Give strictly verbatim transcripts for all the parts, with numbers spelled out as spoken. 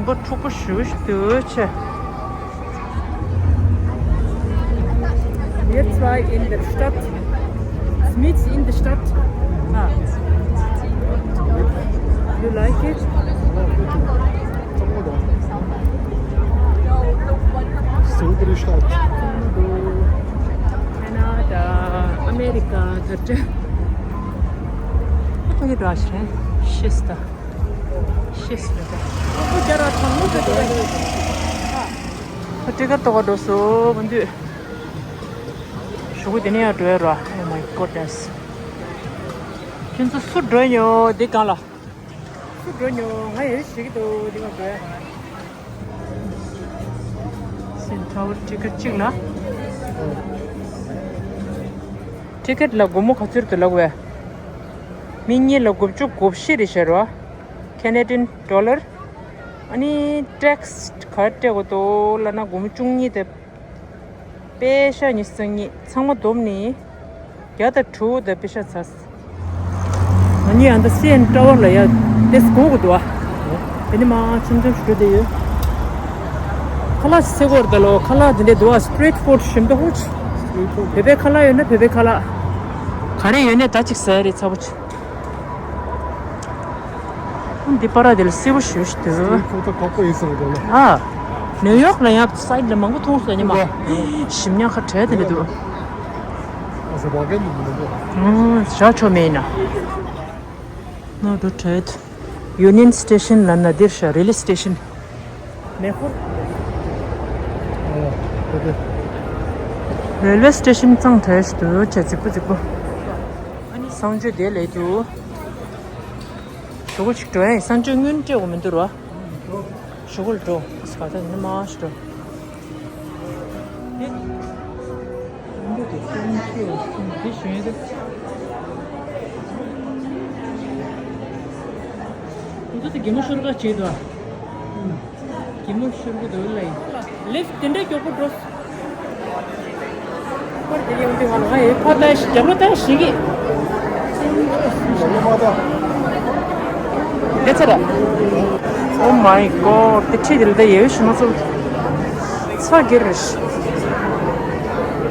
པོ་འཁྲུག་པོ་ཞུ་ཞུ་དུ་ཆེ། Wir zwei in der Stadt. Mit in der Stadt. Ah. You like it? Super Stadt. Canada, America, the. What are you doing? Sister. ཤེས་སོང་། ཨོ་རྒྱ་ར་ཐང་མོ་དེ་དེ་ཁ་ཏི་ཀ་ཏོ་ག་འགྲོ་སོ་མི་འདུག་ཞོགས་པ་དེ་ནས་ཡར་འགྲོ་ཡ་ར། Oh my goodness. ཁྱེད་ཚོ་སུ་འགྲོ་ཡོད་འདི་གང་ལ། སུ་འགྲོ་ཡོད། ང་ཡར་ཞིག་གི་འདུག་འདི་ག་འགྲོ་ཡ། སིན་ཐྲ་བར་ཊི་ཀེ་ཊི་གཅིག་ལ། ཊི་ཀེ་ཊི་ལ་སྒོར་མོ་ག་ཚོད་དུ་ལབ་བས། མི་གཉིས་ལ་དགུ་བཅུ་གོ་བཞི་རེད་ཤག་ར། Canadian dollar. ཨ་ནི་ཊེག་སི་ག་རེ་སྤྲད་དགོས་འདུག་ལབ་ན་སྒོར་མོ་བཅུ་གཉིས་དེ། པེ་ཤ་ཉི་ཤུ་རྩ་གཉིས་ཚང་མ་བསྡོམས་ནི་བརྒྱ་དང་དྲུག་དེ་པེ་ཤ་ཚར། ང་གཉིས་ཨ་ད་སི་ཨེན་ཊ་ཝར་ལ་ཡ་ཏེ་སྒུག་དགོས་འདུག་ཨ། དེ་ནི་མ་ཆུང་ཆུང་ཞིག་འགྲོ་བསྡད་ཡོད། ཁ་ལག་ཅིག་འཚོལ་དགོས་རེད་ད་ལོ། ཁ་ལག་དེ་འདྲ་འདུག་ཨ། སི་ཊི་རིཊ་ཕུཌ་ཞིམ་པོ་ཧུ་ཅི། བོད་པའི་ཁ་ལག་ཡོད་ན་བོད་པའི་ཁ་ལག་ག་རེ་ཡོད་ནས་ད་ཅིག་ཟ་ཡ་རེད་ཚ་པོ་ཅིག་འདི་པ་ར་དེ་ལ་སེར་པོ་ཞུ་ཞུ་དུ། ཁོ་ཚོ་ཁོག་པ་ཡིན་ཟེར་བ་དེ་ལ། ཨ། ནིའུ་ཡོག་ལ་ཡང་སའིཌ་ལ་མང་པོ་མཐོང་སོང་ཉི་མ། ཞིམ་ཉག་ཁ་བྲལ་དེ་ལ་འདུག་ཨ་ཟེར་བ་གན་འདུག་མི་འདུག་ཨ་ཞག་ཆོ་མེད་ན། ནོ་ཌོ་ཊེཌ། ཡུ་ནི་ཡན་སི་ཊེ་ཤན་ལ་ན་འདིར་ཤ་རེལ་ཝེ་སི་ཊེ་ཤན། མེ་འཁོར། ཨ་དེ་དེ། རེལ་ཝེ་སི་ཊེ་ཤན་གཙང་དྲགས་ཤིག་འདུག་ཆེ་གཟིགས་པོ་གཟིགས་པོ། ཨ་ནི་གསང་སྤྱོད་དེ་ལས་དུ། ཞོགས་ཅིག་འགྲོ་ཡ་ཡིན། གསང་སྤྱོད་དངུལ་སྤྲད་དགོས་མི་འདུག་ར། ཞོགས་ལ་འགྲོ། ཨ་སི་ག་ད་ནི་མ་ཞིག་འགྲོ། ཨེ། འདི་གི་གསང་སྤྱོད་འདི་ཞོན་ཡ་དེ། ཁོ་ཚོ་དེ་གད་མོ་ཤོར་ག་བྱེད་དོ། གད་མོ་ཤོར་གི་འདུག་ལ་ཡིན། ལིཕ་ཊི་དེ་འདྲའི་མགྱོགས་པོ་འགྲོ། པར་དེ་ཡོང་དུས་ང་ལ་ང་ཡི་ཕ་ལྟ་ཞིག་རྒྱབ་ལོ་ལྟ་ཞིག་གི། འདི་ཚར། Oh my god. དེ་ཁྲིད་དེ་ལ་ད་ཡེ་ཤི་མ་ཚོ་ཚ་གི་རེད།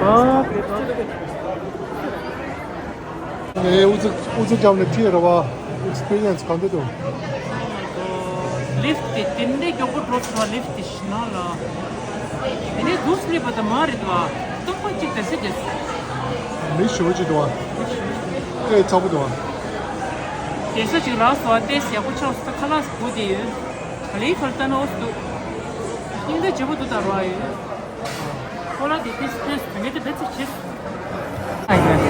ཨ། ངས་ཨུ་ཚུགས་ཨུ་ཚུགས་བརྒྱབ་ནས་ཁྲིད་ར་བ། ཨེག་སི་པི་རི་ཡན་སི་ག་འདྲ་འདུག་ལིཕ་ཊི་དེ་དེ་འདྲའི་མགྱོགས་པོ་འགྲོ་སོང་བ། ལིཕ་ཊི་དེ་ཞི་ན་ལ། དེ་ནས་དུ་སི་ལི་པ་དང་མ་རེད་བ། སྟོང་པ་གཅིག་དེ་སེ་རྒྱས། མི་ཞོ་ཅིག་འདུག་བ། ཨེ་ཚ་པོ་འདུག་བ། དེ་ས་ཅིག་ལགས་སོ། ཏེ་ཡག་པོ་ཆགས་སོ། ཁ་ལག་སྒུག་བསྡད་ཡོད། ག་ལེ་ཁར་ལྟ་ན་འོ་སུ་འདུག་སྙིང་རྗེ་པོ་འདུག་ད་ར་ཡོད། ཁོ་ལ་དེ་དེ་སི་ཏེ་སི་དེ་འདྲ་དེ་བེད་སྤྱོད་བྱེད།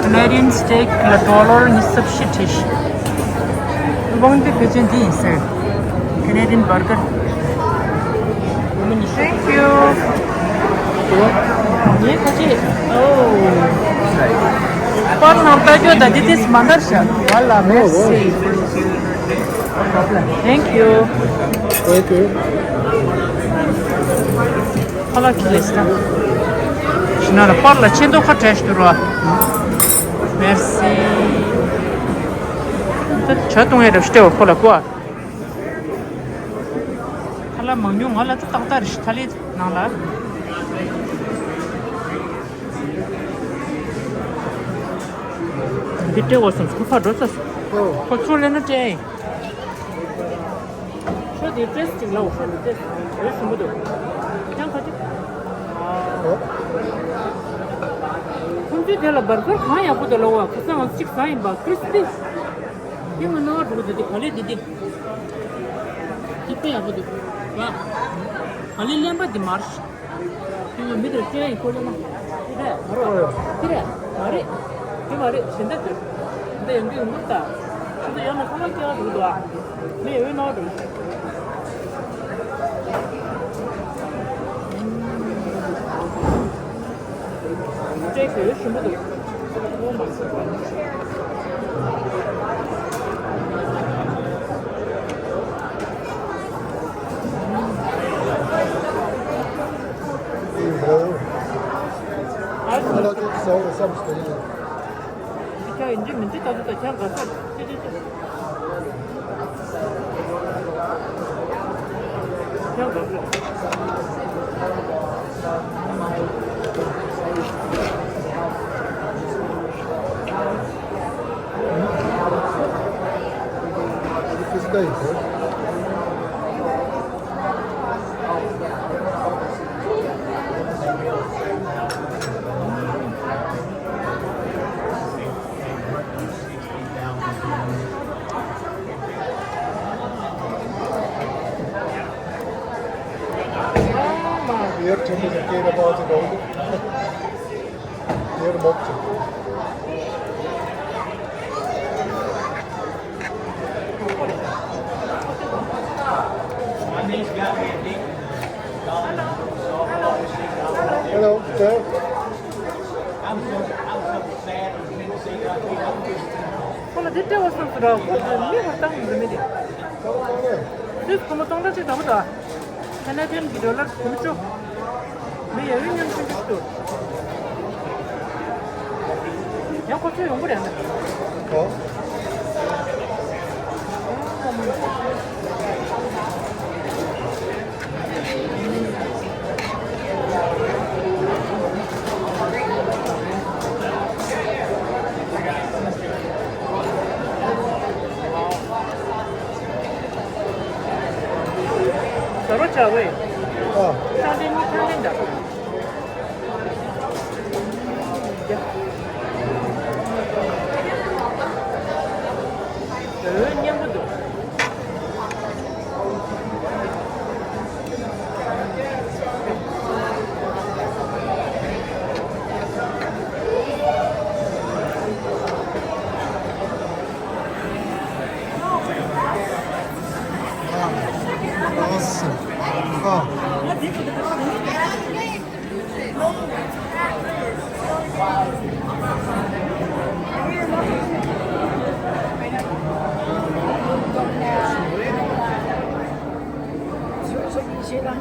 Canadian steak ལ་ཌོ་ལར་ཉི་ཤུ་རྩ་བཞི་བྲིས། དབང་འདུས་ཕལ་ཆེར་འདི་ཡིན་ཟེར། Canadian burger. Thank you. ངས་ཁ་ཅིག་ཨོ། པར་ནང་ལྟ་རྒྱུ་དང་འདི་དེ་སི་མ་འདར་ཤག Voilà, merci. Thank you. Thank you. ཁ་ལག་ཁྱི་ལས་ས། ཤི་ན་ལ་པར་ལ་ཆེ་མདོག་ཁ་བྲལ་ཞིག་འདུག་ར། མེར་སི། ད་ཇ་བཏུང་ཡ་རེ་སྤྲད་བ་ཁོ་ལ་ཀོ། ཁ་ལག་མང་ཉུང་ང་ལ་ད་ཏག་ཏག་རེ་ཞིག་ཐ་ལི་ནང་ལ། འདི་སྤྲད་དགོས་སམ། ཁོ་ཕར་འགྲོ་ས། ཁོ་ཚུར་སླེབས་ན་སྤྲད་ཡིན། ཤོ་དེ་ཏེ་སི་ཅིག་ལའོ། ཤོ་དེ་ཏེ་སི་རེ་ཞིམ་པོ་འདུག་ཡང་ཁ་ཅིག་ཁོང་ཚོའི་དེ་ལ་བར་གར་གང་ཡག་པོ་འདུག་ལོ། བ་ཁ་སང་ང་ཚོ་གཅིག་ཟ་ཡིན་པ། ཀྲིས་པི། དེ་ང་རྣ་བ་འགྲོ་གི་འདུག་དེ་ག་ལེ་དེ་དེ། དེ་དཔེ་ཡག་པོ་འདུག་བ། ག་ལེ་གླེན་པ་དེ་མར། དེ་ང་མི་དེར་སྐྱོན་ཡིན་ཁོ་ལོ་མ། དེ་རེད་མ་རེད། དེ་རེད་མ་རེད། དེ་མ་རེད་གཞན་དག་དེ། དེ་འདྲ་ཡོང་གི་ཡོང་གི་འདུག་ད། ཁྱོད་ཚོ་ཡང་ན་ཁ་ལག་སྐྱེལ་བ་འགྲོ་གི་འདུག་ཨ། མི་ཡོད་ནའོ་འགྲོ། སྤྲད་དགོས་ཞུམ་པོ་འདུག་ཨ་ཁྱོད་ཡིན་གཅིག་མིན་གཅིག་ད་ཚོད་ད་ཁྱང་ག་ས་ཅི་ཅི་ཅི། Yer çöpü kere bazı oldu. Yer bokçu. Hello, sir. ཁོ་ལ་དེ་སྤྲད་པ་སོང་ཟེར་ར། ཁོ་དེ་མི་ཁོ་བཏང་མི་འདུག་མི་དེ། དེ་ཁོ་མོ་སྟོང་ཕྲག་གཅིག་དང་པོ་དང་། ཁ་ན་ཌན་གྱི་ཌོ་ལར་དགུ་བཅུ། མི་ཡ་ཡུན་མཉམ་ཆུང་ཆུང་ཞིག་འདུག་ཡང་ཁོ་ཚོ་ཡོང་གི་རེད་ན། ཨོ། ཟ་རོ་བྱ་བས། ཨ། ཁ་ན་ཌན་ནི་ཁ་ན་ཌན་འདྲ། འོ་སྙན་པོ་འདུག Awesome. ཨ། ལྔ་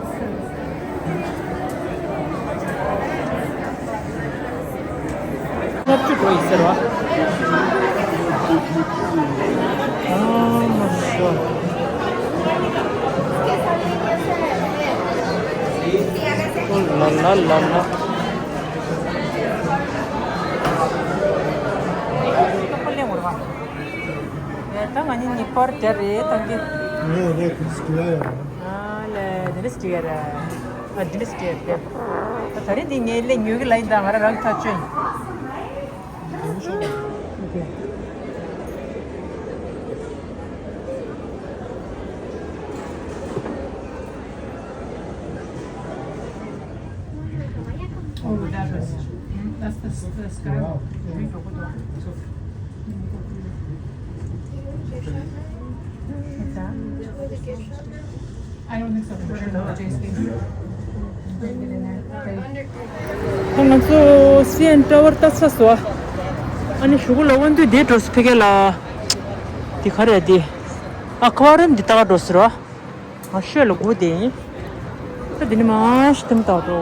བཅུ་འགྲོ་ཡི་ཟེར་བ། ཨ་མ་ཤོ། ལ་ལ་ལ་ལ། ད་ང་གཉིས་གཉིས་པར་དེ་རེད་བཏང་གི། ངས་རེད་ཁུ་སི་ཀུ་ཡ་ཡ། ཨ་ལས་འདི་འདྲ་སི་ཀུ་ཡ་ར། ཨ་འདི་འདྲ་སི་ཀུ་ཡ་རེད། ད་ད་རེས་འདི་ངས་ལས་ཉོ་གི་ལ་ཡིན་ད། ང་ར་རང་གི་ཐག་ཆོད་ཡིན། Oh, that was, that's the, the sky. Wow. I don't think so. We're gonna go to J S K. ད་ང་ཚོ་སི་ཨེན་ཊ་ཝར་ལྟ་ཚར་སོང་། ཨ་ནི་གཞུག་གུ་ལ་དབང་འདུས་དེ་འགྲོ་སི་ཕི་གེ་ལ། དེ་ག་རེ་དེ། ཨ་ཁ་བ་རེམ་འདི་ལྟ་ག་འགྲོ་སི་རོ། ང་ཤོད་ལ་སྒུག་བསྡད་ཡིན། ད་འདི་ནི་མ་ཤི་དེ་མ་ལྟ་འགྲོ།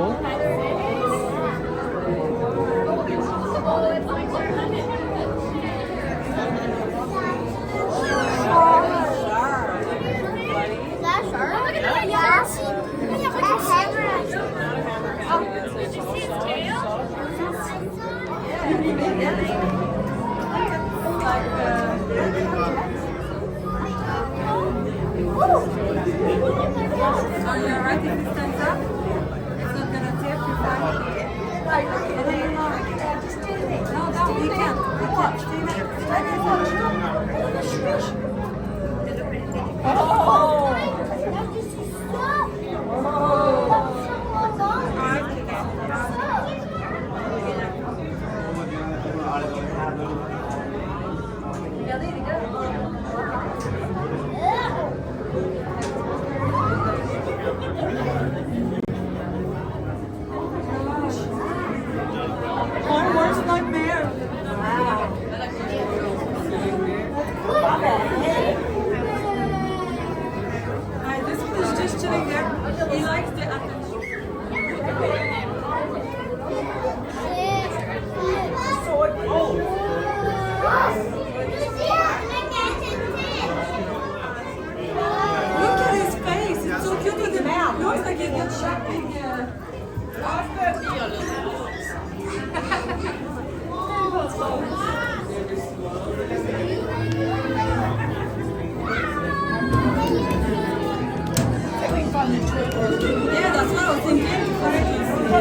ས་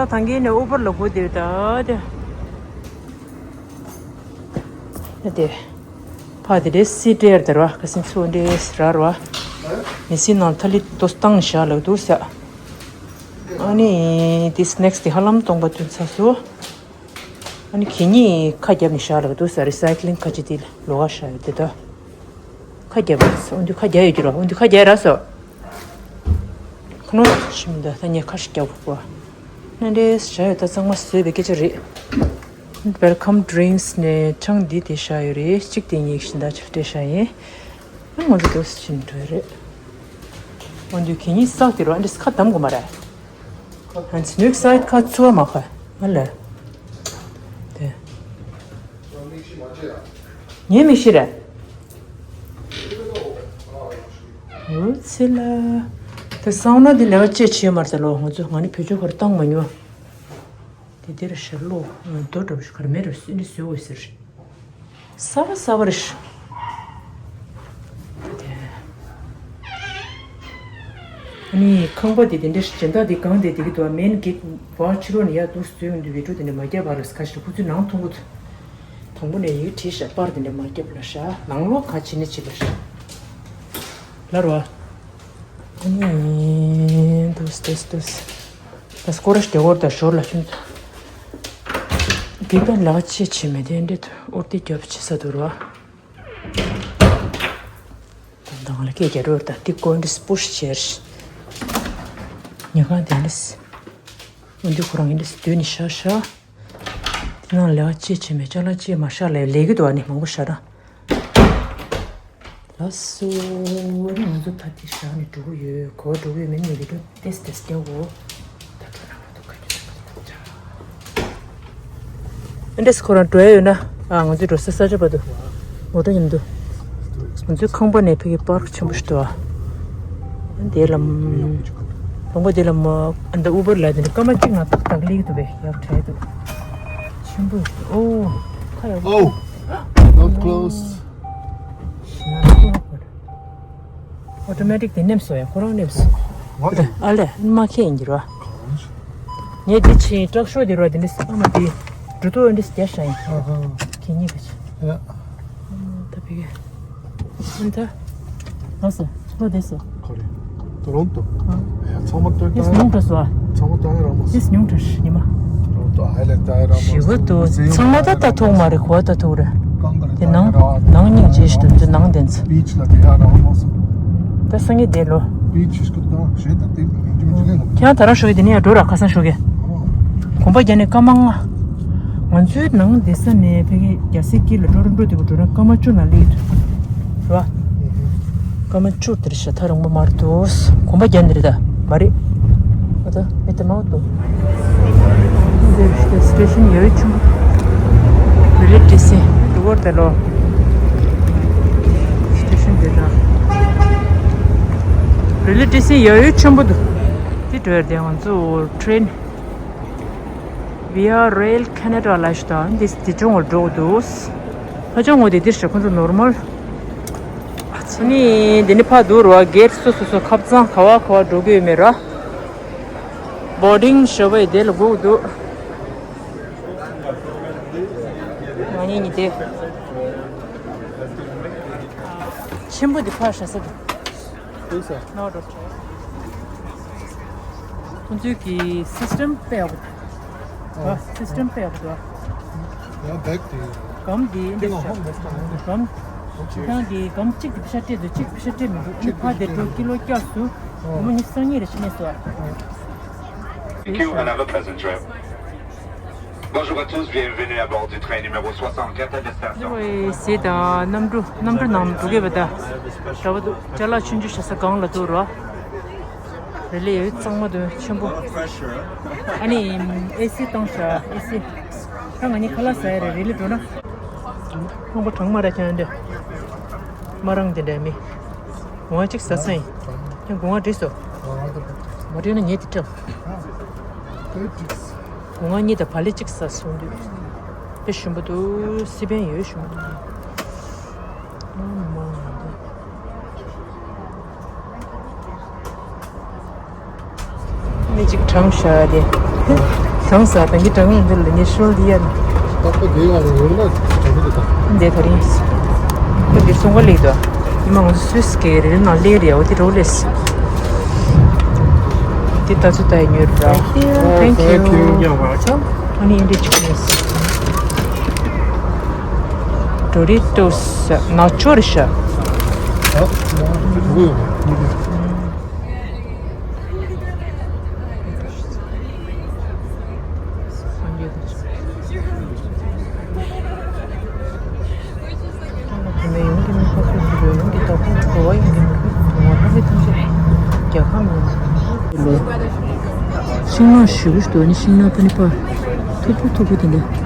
ཐང་གི་ནས་ཨུ་བར་ལ་སྒུག་བསྡད་ད་དེ། ད་དེ། ཕ་དེ་འདྲའི་སི་ཏྲེར་དར་བ་ཁ་སིན་ཚོ་འདྲའི་ར་ར་བ། མི་སི་ནང་ཐ་ལི་ཏོ་སྟངས་བཞག་ལག་འདུག་ས། ཨ་ནི་དེ་སི་ནེག་སི་དེ་ཧ་ལམ་སྟོང་པ་ཐོན་ཚར་སོང་། ཨ་ནི་གད་སྙིགས་ཁ་བརྒྱབ་ནས་བཞག་ལ་འདུག་ས། རི་སའི་ཀི་ལིང་ཁ་ཅིག་དེ་ལོགས་ཀ་བཞག་ཡོད་དེ་ད། ཁ་བརྒྱབ་པ་རེད། འོན་ཏེ་ཁ་བརྒྱབ་ཡོད་ཀྱི་རེད། འོན་ཏེ་ཁ་བརྒྱབ་ར་སོ། ཁ་ནོ་ཤི་མི་འདུག་ད་ངས་ཁ་ཞིག་བརྒྱབ་དགོས་པ། ནན་ཏེ་བཞག་ཡོད་ད། གཙང་མ་བཟོས་པའི་སྐད་ཆ་རེད། Welcome drinks ནས་ཆང་འདི་དེ་བཞག་ཡོད་རེད། གཅིག་དེ་གཉིས་ཤིག་ད་ཆ་སྤྲད་བཞག་ཡིན། ཨ་ང་ཚོ་འདུག་སེ་ཕྱིན་འགྲོ་ཡོད་རེད། འོན་ཏེ་གད་སྙིགས་བསགས་དེ་རོ། ཨ་འདྲས་ཁ་བསྡམ་དགོས་མ་རེད། ང་ཚོ་ནུས་སའི་ཁ་ཚུར་མ་ཁ་ང་ལ། དེ། ངའི་མིག་ཤེལ་རེད། འོ་ཚེ་ལ། དེ་སང་ན་དེ་ལས་ཀ་ཅེས་བྱེད་མ་རེད་ལོ། ང་ཚོ་ང་ནི་བེད་སྤྱོད་ཁར་བཏང་མ་མྱོང་། དེ་དེར་ཤར་ལོ། རྡོ་འདྲ་བོ་ཞིག་གར་མེད་རུ་སུ་ནི་བཟོས་འོས་ཟེར། གསར་པ་གསར་པ་རེད། ཨ་ནི་ཁང་པ་དེ་དེ་འདྲ་ཞིག་སྦྱིན་བདག་དེ་གང་དེ་དེ་གི་དུ་མེན་གེ་བ་ཕྱི་རོ་ནས་ཡར་འདུག་སེ་འཛུལ་ཡོང་དུས་བི་ཀྲུ་དེ་འདྲ་མ་བརྒྱབ་པ་ལ་ཁ་ཤས་ཁོ་ཚོའི་ནང་མཐོང་གི་འདུག་དང་པོ་ནས་ཡི་གེ་བྲིས་ཤག་པར་དེ་འདྲ་མ་བརྒྱབ་ལ་ཤག་ནང་ལོགས་ག་བྱེད་ནས་བྱེད་པ་ཤག་ལར་བ། ཨ་ནི་འདུག་སེ་འདུག་སེ་འདུག་སེ། ད་སྐོར་ར་ཞིག་སྐོར་དང་ཞོར་ལ་ཤུན། དགེ་རྒན་ལག་ཆས་བྱེད་མི་དེ་འདྲ་འུར་དེ་རྒྱབ་བྱེད་ས་འདུག་ར། ད་དང་ལ་སྐད་རྒྱག་རོགས་ད་དེ་ཀོན་དེ་སྤུ་ཤི་ཆེར། ཉི་གང་དེ་འདྲ། འོན་ཏེ་ཁོ་རང་ཡིན་འདྲ་སྡོད་ནི་ཤ་ཤ། དེ་ནང་ལས་ཀ་ཅི་བྱེད་མེད་ཅ་ལག་ཅི་མ་ཤ་ལས་ལས་ཀྱི་འདུག་ཨ་ནི་མང་པོ་ཤ་ར། ལགས་སོ། ཨ་ནི་ང་ཚོ་ད་དེ་བཞག་ནས་འགྲོ་གི་ཡོད། གོ་འགྲོ་གི་ཡོད་མིན་ནི་རི་ཀྲོ་ཏེས་ཏེས་རྒྱག་གོ། ད་འགྲོ་ན་མ་གཏོགས་ག་རྒྱུ་ཟེར་གི་རེད་ད་ཆ། ཨ་འདྲས་ཁོ་རང་འགྲོ་ཡ་ཡོད་ན། ཨ་ང་ཚོའི་འགྲོ་ས་ས་ཆ་བར་དུ། ངོ་སྤྲོད་མཉམ་དུ། ང་ཚོའི་ཁང་པ་ནས་ཕ་གི་པར་ཆེན་པོ་ཞིག་འདུག་ཨ། དེ་ལ། ལུང་པ་དེ་ལ་མ། ཨ་འདྲ་ཨུ་བར་ལ་དེ་འདྲ་སྐར་མ་གཅིག་ནང་ཏག་ཏག་སླེབས་ཀྱི་འདུག་པས་ཡག་དྲག་འདུག་ཆེན་པོ་ཞིག་འདུག་ཨོ། ཁ་ཡག་པོ། Oh, not close. ཨོ་ཊོ་མེ་ཊིག་དེ་ནེམ་སོ་ཡ་ཁོ་རང་ནེམ་སོ། ཨ་ལས་མ་ཁེ་ཡིན་གྱི་རོ། ངས་འདི་ཕྱིན་དྲག་ཤོས་དེ་རོ་དེ་འདྲ་ཨ་མ་དེ་འགྲོ་ཐོ་འདྲ་རྒྱ་ཤ་ཡིན། གད་སྙིགས་ག་ཆེ། ད་བི་གེ་ཨ་ད། ལོ་སོ། ལོ་དེ་སོ། ཁོ་རེ། ཏོ་རོན་ཏོ། ཡ་ཚང་མ་ཏོ་དེ་ནང་དྲ་སོ། ཚང་མ་ཏོ་ཡ་ར་མ་སོ། དེ་ནང་དྲ་ཉི་མ། ཏོ་རོན་ཏོ་ཨའི་ལེན་ཏ་ཡ་ར་མ་སོ། ཞི་བ་ཏོ་ཚང་མ་ད་ད་ཐོག་མ་རེད་གོ་ད་ཐོག་རེད། དེ་ནང་ནང་སྙིང་རྗེ་ཞིག་ཏུ་འདི་ནང་དེ་ཚོ། བི་ཆི་ལ་དེ་ཡ་ར་མ་སོ། ད་སང་ཉིན་དེ་ལོ། བི་ཆི་ཞིག་ཏུ་ཞེ་ད་དེ་མི་འཇུ་མི་ཇུ་ལེ་ནོ། ཁྱེད་རང་ད་རང་ཤོག་གི་དེ་ནས་ཡ་འགྲོ་ར་ཁ་སང་ཤོག་གི། གོམ་པ་རྒྱབ་ནས་སྐར་མ་ལྔ། ང་ཚོའི་ནང་བསྡད་ས་ནས་ཕ་གི་རྒྱལ་སའི་དཀྱིལ་ལ་འགྲོ་རུ་འགྲོ་དེ་གོ་འགྲོ་ན་སྐར་མ་བཅུ་ནང་སླེབས་ཀྱི་འདུག་རེད་བ། སྐར་མ་བཅུ་དེར་ཤ་ཐག་རིང་པོ་མ་རེད་འདུག་གོམ་པ་རྒྱབ་ནི་རེད་ད་མ་རེད། ཨ་ད་མི་དེ་མ་འདུག་འདིར་སི་ཊེ་ཤན་ཡ་ཡུ་ཆུང་། རི་ལི་ཊི་སི་འདུག་གོ་ད་ལོ། སི་ཊེ་ཤན་དེ་ད། རི་ལི་ཊི་སི་ཡ་ཡུ་ཆེན་པོ་འདུག་དེ་འགྲོ་ཡ་དེ་ང་ཚོ་ཊེ་རེན། Via Rail Canada ལ་ཞུ་དང་འདི་འདི་ཅུང་འོར་འགྲོ་འདུག་ཧ་ཅང་ངོ་དེ་འདིར་ཞུ་ཁོང་ཚོ་ནོར་མལ། ཨ་ནི་འདི་ནི་ཕ་དུ་རུ་བ་གེར་སོ་སོ་སོ་ཁབ་ཚང་ག་བ་ག་བ་འགྲོ་གི་ཡོད་མེད་ར། བོར་ཌིང་ཞུ་བའི་དེ་ལ་སྒུག་འདུག་ང་གཉིས་གཉིས་དེ། ཆེན་པོ་འདི་ཕར་ཞུ་ས་འདུག་དེ་ས། ཁོང་ཚོའི་གི་སིས་ཊེམ་དཔེ་ཡག་པོ་འདུག་སིས་ཊེམ་དཔེ་ཡག་པོ་འདུག་ཡང་བེག་དེ། སྒམ་དེ་འདི་ལ་ཧོམ་བེག་དང་། སྒམ། ཁྱེད་རང་གི་སྒམ་གཅིག་གི་ཕྱག་སྤྲད་འདུག་གཅིག་ཕྱག་སྤྲད་མི་འདུག་ཨ་ནི་ཕ་དེ་འགྲོ་ཀི་ལོ་བརྒྱ་སུ། སྒོར་མོ་ཉི་ཤུ་རྩ་གཉིས་རེ་ཕྱིན་ནས་སོ། Thank you and have a pleasant trip. Bonjour à tous, bienvenue à bord du train numéro soixante-quatre à destination. ཨོའི་ཟེ་ད་གནམ་གྲུ་གནམ་གྲུ་ནང་འགྲོ་གི་བ་ད། དྲ་བ་འདུག་ཅ་ལག་ཆུང་ཆུང་བཞག་ས་སྒང་ལ་འདུག་རོ། རེ་ལེ་ཡོད་གཙང་མ་འདུག་ཆེན་པོ། ཨ་ནི་ཨེ་སི་བཏང་ཤག་ཨེ་སི། ད་ང་གཉིས་ཁ་ལག་ཟ་ཡ་རེད། རེ་ལེ་འགྲོ་ན། ཁང་པ་གྲང་མ་ར་ཁྱང་འདྲ། མ་རང་དེ་འདྲ་མི། ང་གཅིག་ཟ་ས་ཡིན། ཁྱོད་སྒོ་ང་བྲིས་སོ། མ་བྲིས་ན་ངས་དེ་འཁྲབ། སྒོ་ང་གཉིས་དང་བག་ལེབ་གཅིག་ཟ་སོང་དུས། དཔེ་ཞིམ་པོ་འདུག་སི་པན་ཡོད་ཞིམ་པོ་འདུག་ཨ་མ་འདི། མི་གཅིག་གྲང་ཤག་དེ། གྲང་ས་དང་གི་གྲང་ངེས་འདི་ལ་ངས་ཤོལ་འདི་ཡར། ཏག་ཏག་དེ་ཡང་ཡོད་ན་གྲང་གི་དང་། འདི་ག་རེ་ཡིན། ཁྱོད་འདིར་སོང་ག་ལེགས་དོ། ཉི་མ་ང་ཚོ་སུད་སི་གི་རི་ནང་སླེབས་རེད། འོ་དེ་རོ་ལེས། དེ་ད་ཚོད་ད་ཡ་ཉོས་ར། Thank you. You're welcome. ཨ་ནི་འདི་ཆུ་ནས། Doritos ནག་ཆུ་རེད་ཤག་ཤིང་ནགས་ཞེ་པོ་ཞིག་འདུག་ཨ་ནི་ཤིང་ནགས་ཕ་ནི་པ། མཐུག་པོ་མཐུག་པོ་དེ་འདྲ།